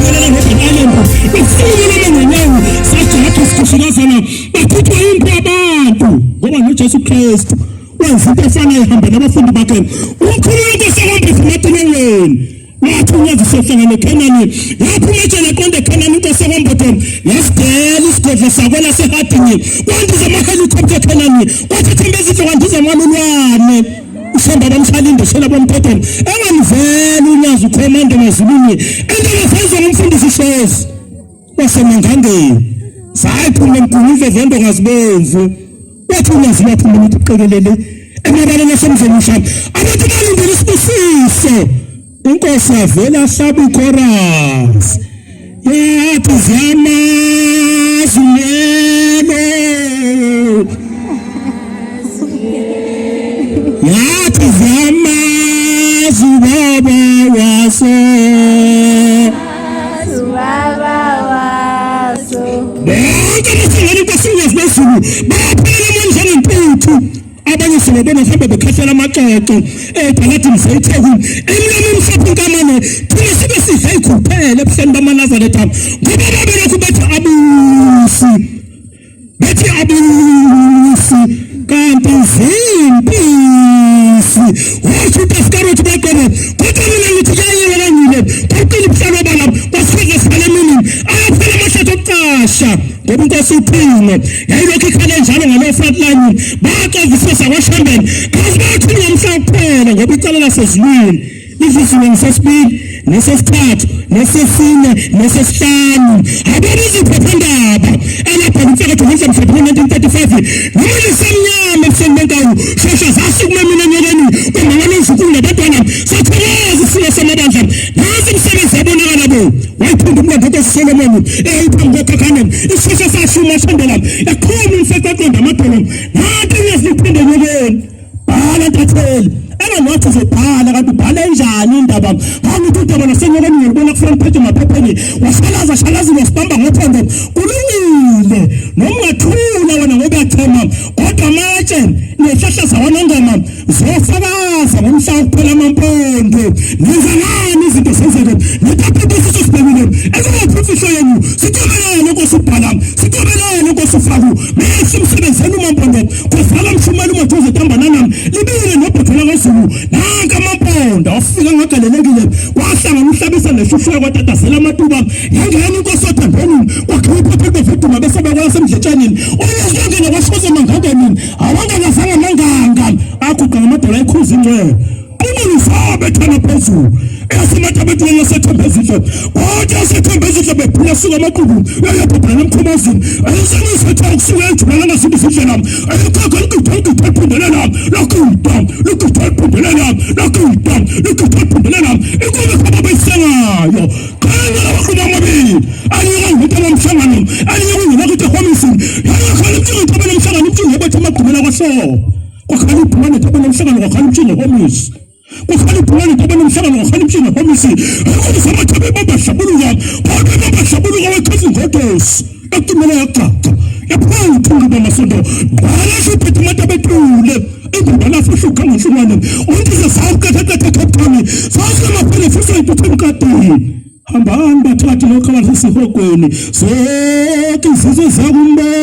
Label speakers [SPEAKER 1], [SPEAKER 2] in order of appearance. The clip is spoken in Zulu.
[SPEAKER 1] Bafinyelela Robben Island, bafinyelela ngonyawo, sajaha isikhosikaza bakhutshwa impi abantu ngoba noJesu Kristu wenza into efanayo ehamba nabafundi bakhe. Umkhulu wenkosi yakwampofu ematilongweni wathi unyazi sohlangana eKhenani, yaphuma ejele eqonde eKhenani inkosi yakwambotho yasidela isigodlo sakwela sehadini, kwandiza amahelikopta eKhenani, kwathi themba ezinhle kwandiza amalulwane. Ushemba bamshalinde shela bomthetho engamveli unyazi ukhomanda emazulwini into engafezwa ngumfundisi uShezi wasemangangeni sayiphuma emgungundlovu vento ngazibomvu wathi unyazi lwaphuma ukuthi uqekelele emabaleni asemzini usha abantu balindele isibusiso inkosi yavela ahlaba ichorus yathi ziyamazi lelo yathi ziyamazi ubaba waso.
[SPEAKER 2] Ubaba waso.
[SPEAKER 1] Bonke abasangena inkosi unyazi lwezulu bayaphelela emoyeni njengentuthu. Abanye sibabona mhlawumbe bekhahlela amaxoxo ey'taladini zeTheku, emlomo emhlophe inkamane. Thina sibe sidla iy'khuphele ebuhleni bamaNazaretha ngoba babelokhu bethi abusi, bethi abusi kanti zimpisi. Washo uPascarothi baqobo, kodwa mina ngithi kuyayiwa kangile kwaqina ubuhlalo bala kwasikhwedla sikhala emini ayaphela amahlathi okucasha ngoba inkosi uphile yayilokhu ikhale njalo ngalo front line baxova isifo sakwashambeni kazi bayathini ngomhla kuphela ngoba icala lasezulwini Isizulu ngesesibili nesesithathu nesesine nesesihlanu ababiza iphephandaba elabhala umfakatho ngendlela mhlawumbe ngo-1935 noma lisemnyama ebusweni benkawu shesha zasukuma mina enyokeni kwamama nozukulu nabantwana sathokoza isimo samabandla nansi imisebenzi yabonakala bo wayiphunda umlando wenkosi Solomoni eyayiphambi kokhakhane isisheshe sashuma shandela yaqhuma umfeqo aqonda amadolo nanti inyazi liphinde enyokeni. Bhala ntatheli enganothi uzobhala kanti ubhala enjani indaba ngangithi udaba lasenyokeni ngilibona ku-front page emaphepheni washalaza shalazile wasibamba ngophondo kulungile noma ungathula wena ngoba uyachema kodwa amatshe nehlahla zawanongoma ziyofakaza ngomhla wokuphela amampondo nenza ngani izinto zenzeke netapebusiso sibhekile ekuyophi imfihlo yenu sicobelele nkosi ubhala sicobelele nkosi ufaku mese umsebenzeni umampondo Kuzala mshumela umaduze tambanana libile nobhothela kwaZulu nanka amamponda wafika ngagalelekile kwahlangana uhlabisa nehluhluka kwatatazela amatuba yangena inkosi othandweni kwakhiwa iphepha libovuduma bese bekwasemdletshaneni uyezwangena kwashoza mangangeni awangangazanga manganga aguqa ngamadolo ayikhuza ingcwele Qumuluzabe thana phezulu eyasemathabetweni yasethemba ezinhle kodwa yasethemba ezinhle bephula suka amaqubu yayabhubhela emkhomazini eyisengisetha ukusuka ejubelana sibi sindlela eyikhokha ligida ligida liphindelela lagida ligida liphindelela lagida ligida liphindelela inkomo khaba beyisengayo qala labakhulu amabili aliyeka ngithe lomhlangano aliyeka ngena kuthi homisi yayakhala umthingo ntobela umhlangano umthingo bethe amagqumela kwahloko Kwakhala ibhungane ntoba nomhlangano kwakhala umtshingo homisi. Kwakhala ibhungane ntoba nomhlangano kwakhala umtshingo homisi. Ayikho amathabe babahlabuluka. Kodwa babahlabuluka wekhathi ngodosi. Ekutimela yacaca. Yaphuma uthungu bamasonto. Ngqala shuphethe amatabe etule. Ingubana fuhluka ngenhlungwane. Undize sawuqethe qethe Cape Town. Sawusemafele futhi intuthu emkadini. Hambani bathathe lokho abasesihogweni zonke izizwe zakumbona.